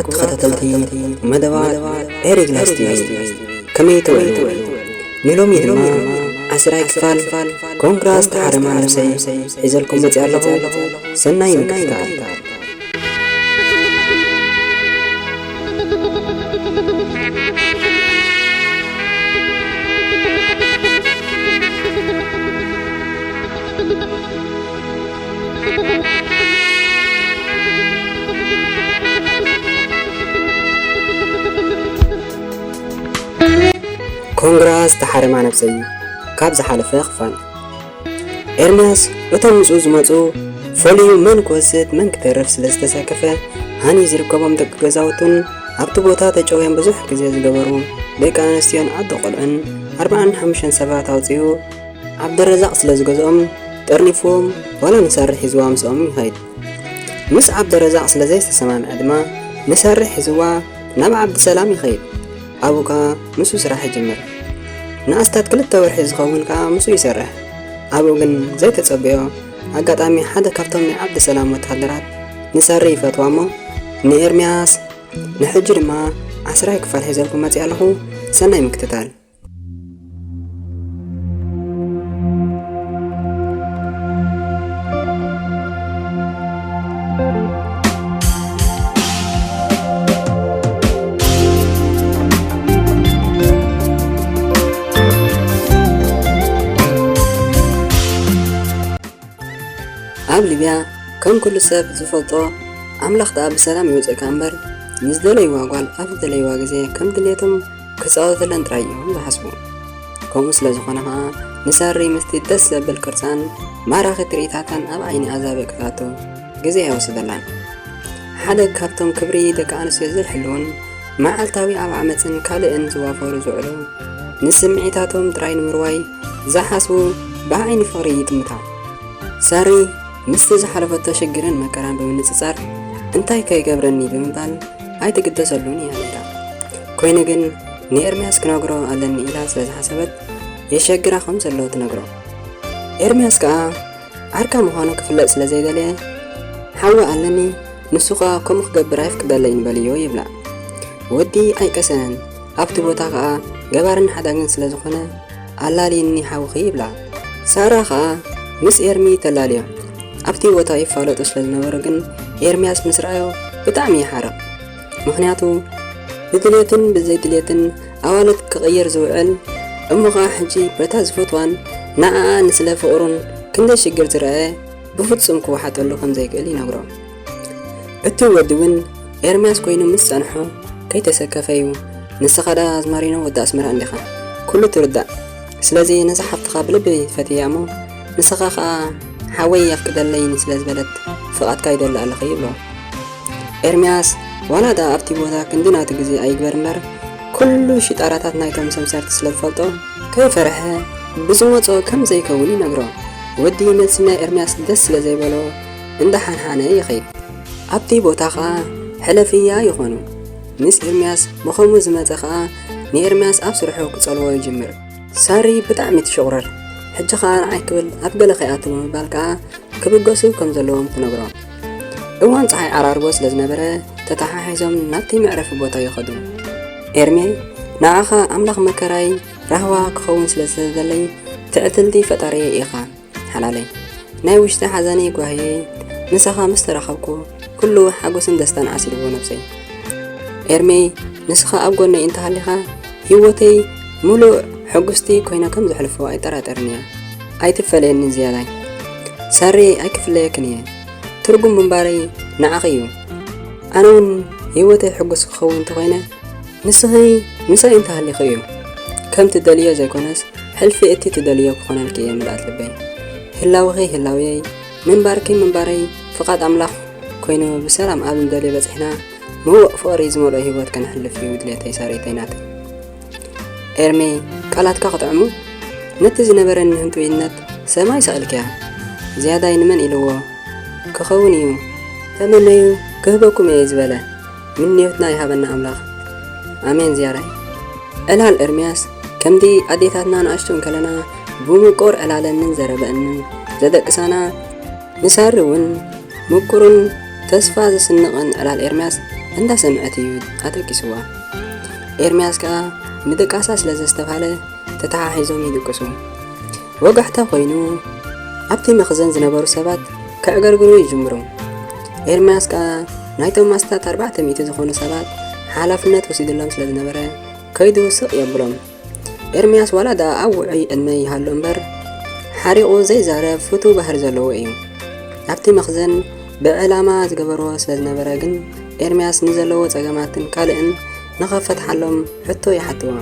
ተኸታተልቲ መደባት ኤሪግላስ ቲቪ፣ ከመይ ትውዕሉ? ንሎሚ ድማ ዓስራይ ክፋል ኮንግራ ዝተሓረማ ነብሰይ ሒዘልኩም መፅእ ኣለኹ። ሰናይ ምክትታል። ኮንግራ ዝተሓረማ ነብሰይ ካብ ዝሓለፈ ክፋል። ኤርምያስ እቶም ምስኡ ዝመፁ ፈልዩ መን ክወስድ መን ክተርፍ ስለ ዝተሰከፈ፣ ሃኒ ዝርከቦም ደቂ ገዛውቱን ኣብቲ ቦታ ተጨውዮም ብዙሕ ግዜ ዝገበሩ ደቂ ኣንስትዮን ዓዲ ቆልዑን ኣርባዓን ሓሙሽተን ሰባት ኣውፂኡ ዓብደረዛቕ ስለ ዝገዝኦም ጠርኒፍዎም ዋላ ንሳሪ ሒዝዋ ምስኦም ይኸይድ። ምስ ዓብደረዛቕ ስለ ዘይተሰማምዐ ድማ ንሳሪ ሒዝዋ ናብ ዓብድሰላም ይኸይድ። ኣብኡ ከኣ ምስኡ ስራሕ ይጅምር። ንኣስታት ክልተ ወርሒ ዝኸውን ከኣ ምስኡ ይሰርሕ። ኣብኡ ግን ዘይተጸበዮ ኣጋጣሚ ሓደ ካብቶም ናይ ዓብድሰላም ወተሃደራት ንሳሪ ይፈትዋ እሞ ንኤርምያስ ንሕጂ ድማ ዓስራይ ክፋል ሒዘልኩም መጺኣ ኣለኹ። ሰናይ ምክትታል። ኣብ ሊብያ ከም ኩሉ ሰብ ዝፈልጦ ኣምላኽ ደኣ ብሰላም ይውፅእካ እምበር ንዝደለይዋ ጓል ኣብ ዝደለይዋ ግዜ ከም ድሌቶም ክፃወተለን ጥራይ እዮም ዝሓስቡ። ከምኡ ስለ ዝኾነ ኸዓ ንሳሪ ምስቲ ደስ ዘብል ቅርፃን ማራኺ ትርኢታታን ኣብ ዓይኒ ኣዛብእ ክትኣቱ ግዜ ኣይወሰደላን። ሓደ ካብቶም ክብሪ ደቂ ኣንስትዮ ዘይሕልውን መዓልታዊ ኣብ ዓመፅን ካልእን ዝዋፈሩ ዝውዕሉ ንስምዒታቶም ጥራይ ንምርዋይ ዝሓስቡ ብዓይኒ ፍቕሪ ይጥምታ። ሳሪ ምስቲ ዝሓለፈቶ ሽግርን መከራን ብምንጽጻር እንታይ ከይገብረኒ ብምባል ኣይትግደሰሉን እያ ነይራ። ኮይኑ ግን ንኤርምያስ ክነግሮ ኣለኒ ኢላ ስለ ዝሓሰበት የሸግራ ከም ዘሎ ትነግሮ። ኤርምያስ ከኣ ዓርካ ምዃኑ ክፍለጥ ስለ ዘይደለየ ሓዊ ኣለኒ፣ ንሱ ከኣ ከምኡ ክገብር ኣይፍቅደለይን በልዮ ይብላ። ወዲ ኣይቀሰነን፣ ኣብቲ ቦታ ከኣ ገባርን ሓዳግን ስለ ዝኾነ ኣላልይኒ ሓውኺ ይብላ። ሳራ ኸኣ ምስ ኤርሚ ተላልዮ ኣብቲ ቦታ ይፋለጡ ስለ ዝነበሩ ግን ኤርምያስ ምስ ረኣዮ ብጣዕሚ ይሓርቕ። ምኽንያቱ ብድልየትን ብዘይድልየትን ኣዋልድ ክቕይር ዝውዕል እሞ ኸኣ ሕጂ በታ ዝፈትዋን ንዓኣ ንስለ ፍቕሩን ክንደይ ሽግር ዝረኣየ ብፍጹም ክወሓጠሉ ከም ዘይክእል ይነግሮ። እቲ ወዲ እውን ኤርምያስ ኮይኑ ምስ ጸንሖ ከይተሰከፈ እዩ። ንስኻ ደኣ ኣዝማሪኖ ወዲ ኣስመራ እንዲኻ፣ ኩሉ ትርዳእ። ስለዚ ነዛ ሓፍትኻ ብልቢ ፈትያ እሞ ንስኻ ኸኣ ሓወይ ኣፍቅደለይ ስለ ዝበለት ፍቓድካ ይደሊ ኣለኹ ይብሎ። ኤርምያስ ዋላ ደኣ ኣብቲ ቦታ ክንዲ ናቱ ግዜ ኣይግበር እምበር ኩሉ ሽጣራታት ናይቶም ሰምሰርቲ ስለ ዝፈልጦ ከይፈርሐ ብዝመጾ ከም ዘይከውን ይነግሮ። ወዲ መልሲ ናይ ኤርምያስ ደስ ስለ ዘይበሎ እንዳሓንሓነ ይኸይድ። ኣብቲ ቦታ ኸኣ ሕለፍያ ይኾኑ። ምስ ኤርምያስ ብኸምኡ ዝመጸ ኸኣ ንኤርምያስ ኣብ ስርሑ ክጸልዎ ይጅምር። ሳሪ ብጣዕሚ ትሽቑረር። ሕጂ ኸኣ ንዓይ ክብል ኣብ ገለ ከይኣቱ ብምባል ከኣ ክብገሱ ከም ዘለዎም ትነግሮ። እዋን ጸሓይ ዓራርቦ ስለ ዝነበረ ተተሓሒዞም ናብቲ መዕረፊ ቦታ ይኸዱ። ኤርሜ ንዓኻ ኣምላኽ መከራይ ራህዋ ክኸውን ስለ ዝሰደለይ ትዕድልቲ ፈጣሪየ ኢኻ ሓላለይ። ናይ ውሽጢ ሓዘነይ ጓህየይ ምሳኻ ምስ ተራኸብኩ ኩሉ ሓጎስን ደስታን ዓሲልዎ ነብሰይ። ኤርሜ ንስኻ ኣብ ጎነይ እንተሃሊኻ ህይወተይ ሙሉእ ሕጉስቲ ኮይነ ከም ዘሕልፎ ኣይጠራጠርን እየ። ኣይትፈለየኒ ዝያዳይ ሳሬ ኣይክፍለየክን እየ። ትርጉም ምንባረይ ንዓኺ እዩ። ኣነ እውን ህይወተይ ሕጉስ ክኸውን እንተኾይነ ንስኺ ምሳይ እንተሃሊኺ እዩ። ከም ትደልዮ ዘይኮነስ ሕልፊ እቲ ትደልዮ ክኾነልኪ እየ ምልኣት ልበይ። ህላወኺ ህላውየይ ምንባርኪ ምንባረይ ፍቓድ ኣምላኽ ኮይኑ ብሰላም ኣብ እንደልዮ በጺሕና ምዉቕ ፍቕሪ ዝመልኦ ህይወት ከነሕልፍ እዩ ድሌተይ ሳሬተይ ናተይ። ኤርሜ ቃላትካ ክጥዕሙ ነቲ ዝነበረኒ ህንጡይነት ሰማይ ሰቒልክያ። ዝያዳይ ንመን ኢልዎ ክኸውን እዩ ተመነዩ ክህበኩም እየ ዝበለ ምንዮትና ይሃበና ኣምላኽ። ኣሜን ዝያዳይ። ዕላል ኤርምያስ ከምቲ ኣዴታትና ንኣሽቱ እንከለና ብምቁር ዕላለንን ዘረበአንን ዘደቅሳና ንሳሪ እውን ምቁርን ተስፋ ዘስንቕን ዕላል ኤርምያስ እንዳሰምዐት እዩ ኣደቂስዋ። ኤርምያስ ከኣ ንድቃሳ ስለ ዘስተብሃለ ተተሓሒዞም ይድቅሱ። ወጋሕታ ኮይኑ ኣብቲ መኽዘን ዝነበሩ ሰባት ከዕገርግሩ ይጅምሩ። ኤርምያስ ከኣ ናይቶም ኣስታት ኣርባዕተ ሚእቲ ዝኾኑ ሰባት ሓላፍነት ወሲድሎም ስለ ዝነበረ ከይዱ ስቕ የብሎም። ኤርምያስ ዋላ ደኣ ኣብ ውዑይ ዕድመ ይሃሉ እምበር ሓሪቑ ዘይዛረብ ፍቱው ባህሪ ዘለዎ እዩ። ኣብቲ መኽዘን ብዕላማ ዝገበርዎ ስለ ዝነበረ ግን ኤርምያስ ንዘለዎ ጸገማትን ካልእን ንኸፈትሓሎም ሕቶ ይሓትዎ።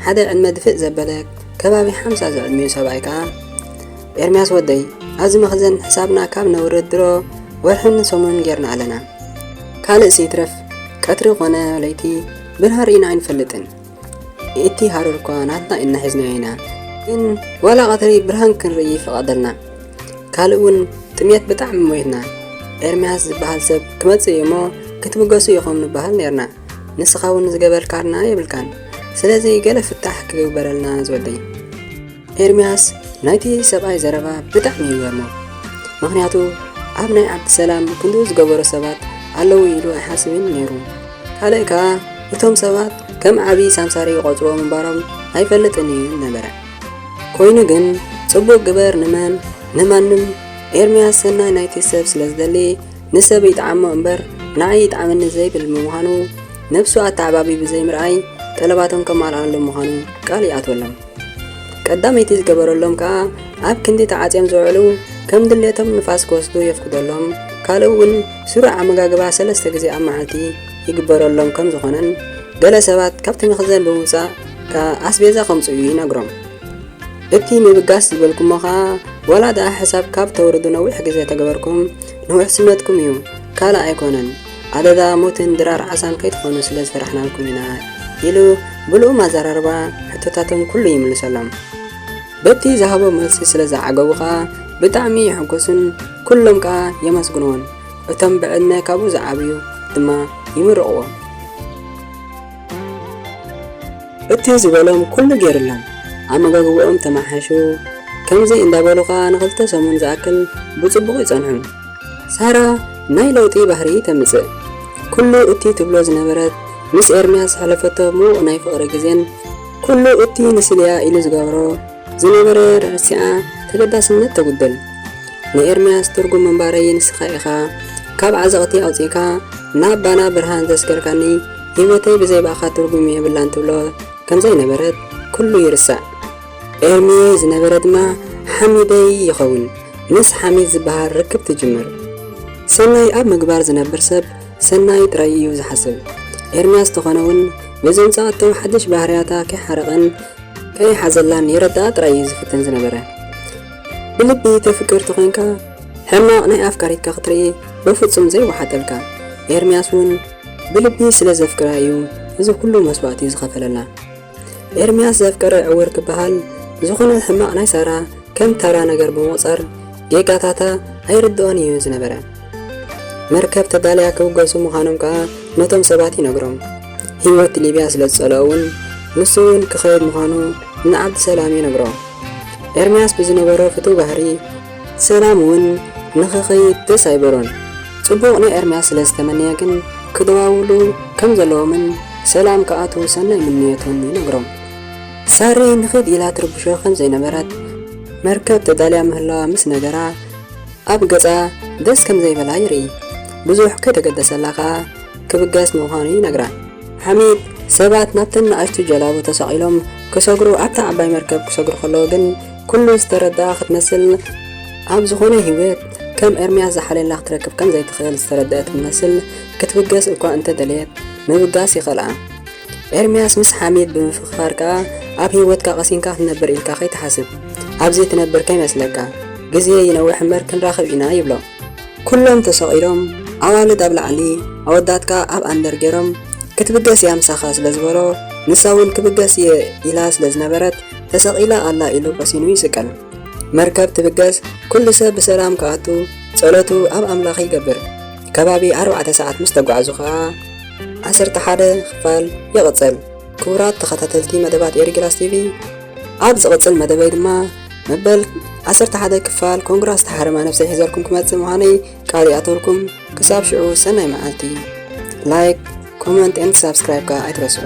ሓደ ዕድመ ድፍእ ዘበለ ከባቢ ሓምሳ ዝዕድሚኡ ሰብኣይ ከኣ፣ "ኤርምያስ ወደይ፣ ኣብዚ መኽዘን ሕሳብና ካብ ነውርድ ድሮ ወርሕን ሰሙንን ጌርና ኣለና። ካልእሲ ይትረፍ ቀትሪ ኾነ ለይቲ ብርሃን ርኢና ኣይንፈልጥን። እቲ ሃሩር እኳ ናትና ኢና ሒዝናዮ ኢና፣ ግን ዋላ ቀትሪ ብርሃን ክንርኢ ይፍቐደልና። ካልእ እውን ጥሜት ብጣዕሚ ሞይትና። ኤርምያስ ዝበሃል ሰብ ክመጽእ እዩ እሞ ክትብገሱ ኢኹም ንበሃል ኔርና። ንስኻ እውን ዝገበርካና የብልካን። ስለዚ ገለ ፍታሕ ክግበረልና ዝወደይ።" ኤርምያስ ናይቲ ሰብኣይ ዘረባ ብጣዕሚ ይገርሞ። ምኽንያቱ ኣብ ናይ ዓዲ ሰላም ክንድኡ ዝገበሩ ሰባት ኣለዉ ኢሉ ኣይሓስብን ነይሩ። ካልእ ከኣ እቶም ሰባት ከም ዓቢ ሳምሳሪ ይቖጽርዎ ምንባሮም ኣይፈልጥን እዩ ነበረ። ኮይኑ ግን ጽቡቕ ግበር ንመን ንማንም ኤርምያስ ሰናይ ናይቲ ሰብ ስለ ዝደሊ ንሰብ ይጥዓሞ እምበር ንዓይ ይጥዓመኒ ዘይብል ብምዃኑ ነብሱ ኣተዓባቢ ብዘይምርኣይ ጠለባቶም ከማልኣሎም ምዃኑ ቃል ይኣትወሎም። ቀዳመይቲ ዝገበረሎም ከኣ ኣብ ክንዲ ተዓጽዮም ዝውዕሉ ከም ድሌቶም ንፋስ ክወስዱ የፍቅደሎም። ካልእ እውን ስሩዕ ኣመጋግባ ሰለስተ ግዜ ኣብ መዓልቲ ይግበረሎም ከም ዝኾነን ገለ ሰባት ካብቲ መኽዘን ብምውጻእ ከኣ ኣስቤዛ ከምጽኡ ይነግሮም። እቲ ምብጋስ ዝበልኩሞ ከኣ ዋላ ደኣ ሕሳብ ካብ ተውርዱ ነዊሕ ግዜ ተገበርኩም ንውሕስነትኩም እዩ፣ ካልእ ኣይኮነን። ኣደዳ ሞትን ድራር ዓሳን ከይትኾኑ ስለ ዝፈራሕናልኩም ኢና ኢሉ ብልኡም ኣዘራርባ ሕቶታቶም ኩሉ ይምልሰሎም። በቲ ዝሃቦ መልሲ ስለ ዝዓገቡ ከኣ ብጣዕሚ ይሕጎሱን ኩሎም ከኣ የመስግንዎን። እቶም ብዕድመ ካብኡ ዝዓብዩ ድማ ይምርቕዎ። እቲ ዝበሎም ኩሉ ገይሩሎም። ኣመጋግብኦም ተመሓይሹ። ከምዚ እንዳበሉ ከኣ ንኽልተ ሰሙን ዝኣክል ብጽቡቕ ይጸንሑ። ሳራ ናይ ለውጢ ባህሪ ተምጽእ። ኩሉ እቲ ትብሎ ዝነበረት ምስ ኤርምያስ ዘሕለፈቶ ምዉቕ ናይ ፍቕሪ ግዜን ኩሉ እቲ ንስልያ ኢሉ ዝገብሮ ዝነበረ ረሲዓ ተገዳስነት ተጉድል። ንኤርምያስ ትርጉም ምንባረይ ንስኻ ኢኻ፣ ካብ ዓዘቕቲ ኣውጺእካ ናብ ባና ብርሃን ዘስገርካኒ፣ ህይወተይ ብዘይ ብኣኻ ትርጉም የብላን ትብሎ ከም ዘይነበረት ኩሉ ይርሳዕ። ኤርሚ ዝነበረ ድማ ሓሚደይ ይኸውን። ምስ ሓሚድ ዝበሃል ርክብ ትጅምር። ሰናይ ኣብ ምግባር ዝነብር ሰብ ሰናይ ጥራይ እዩ ዝሓስብ። ኤርምያስ ተኾነ እውን በዘምጽኣቶ ሓድሽ ባህርያታ ከይሓረቐን ከይሓዘላን ይረድኣ ጥራይ እዩ ዝፍትን ዝነበረ። ብልቢ ተፍቅር ተኾይንካ ሕማቕ ናይ ኣፍቃሪትካ ክትርኢ በፍጹም ዘይወሓጠልካ። ኤርምያስ እውን ብልቢ ስለ ዘፍቅራ እዩ እዚ ኩሉ መስዋእቲ ዝኸፈለላ። ኤርምያስ ዘፍቀረ ዕውር ክበሃል ዝኾነ ሕማቕ ናይ ሳራ ከም ተራ ነገር ብምቑጻር ጌጋታታ ኣይርድኦን እዩ ዝነበረ። መርከብ ተዳልያ ክብገሱ ምዃኖም ከኣ ነቶም ሰባት ይነግሮም። ህይወት ሊብያ ስለ ዝጸልኦ እውን ንሱ እውን ክኸይድ ምዃኑ ንዓብዲ ሰላም ይነግሮ። ኤርምያስ ብዝነበሮ ፍቱው ባህሪ ሰላም እውን ንኽኸይድ ደስ ኣይበሎን። ጽቡቕ ንኤርምያስ ስለ ዝተመነየ ግን ክደዋውሉ ከም ዘለዎምን ሰላም ክኣትዉ ሰናይ ምንየቱን ይነግሮም። ሳሪ ንኺድ ኢላ ትርብሾ ከም ዘይነበረት መርከብ ተዳልያ ምህላዋ ምስ ነገራ ኣብ ገጻ ደስ ከም ዘይበላ ይርኢ። ብዙሕ ከይተገደሰላ ከኣ ክብገስ ምዃኑ ይነግራ። ሓሚድ ሰባት ናብተን ንኣሽቱ ጀላቡ ተሰቒሎም ክሰግሩ ኣብታ ዓባይ መርከብ ክሰግሩ ከለዉ ግን ኩሉ ዝተረድኣ ክትመስል ኣብ ዝኾነ ህይወት ከም ኤርምያስ ዝሓልየላ ክትረክብ ከም ዘይትኽእል ዝተረድአ ትመስል ክትብገስ እኳ እንተደለየት ምብጋስ ይኸልኣ። ኤርምያስ ምስ ሓሚድ ብምፍኽኻር ከኣ ኣብ ህይወትካ ቀሲንካ ክትነብር ኢልካ ከይትሓስብ፣ ኣብዚ ትነብር ከይመስለካ፣ ግዜ ይነውሕ እምበር ክንራኸብ ኢና ይብሎ። ኩሎም ተሰቒሎም ኣዋልድ ኣብ ላዕሊ ኣወዳት ከኣ ኣብ ኣንደር ገይሮም ክትብገስ እያ ምሳኻ ስለ ዝበሎ ንሳ እውን ክብገስ እየ ኢላ ስለ ዝነበረት ተሰቒላ ኣላ ኢሉ ቀሲኑ ይስቀል። መርከብ ትብገስ ኩሉ ሰብ ብሰላም ክኣቱ ጸሎቱ ኣብ ኣምላኽ ይገብር። ከባቢ ኣርባዕተ ሰዓት ምስ ተጓዕዙ ከኣ ዓሰርተ ሓደ ክፋል ይቕጽል። ክቡራት ተኸታተልቲ መደባት ኤሪግላስ ቲቪ ኣብ ዝቕጽል መደበይ ድማ መበል ዓሰርተ ሓደ ክፋል ኮንግራ ዝተሓረማ ነብሰይ ሒዘልኩም ክመጽእ ምዃነይ ቃል ይኣተልኩም። ክሳብ ሽዑ ሰናይ መዓልቲ። like, comment and subscribe ከዓ ኣይትረስዑ።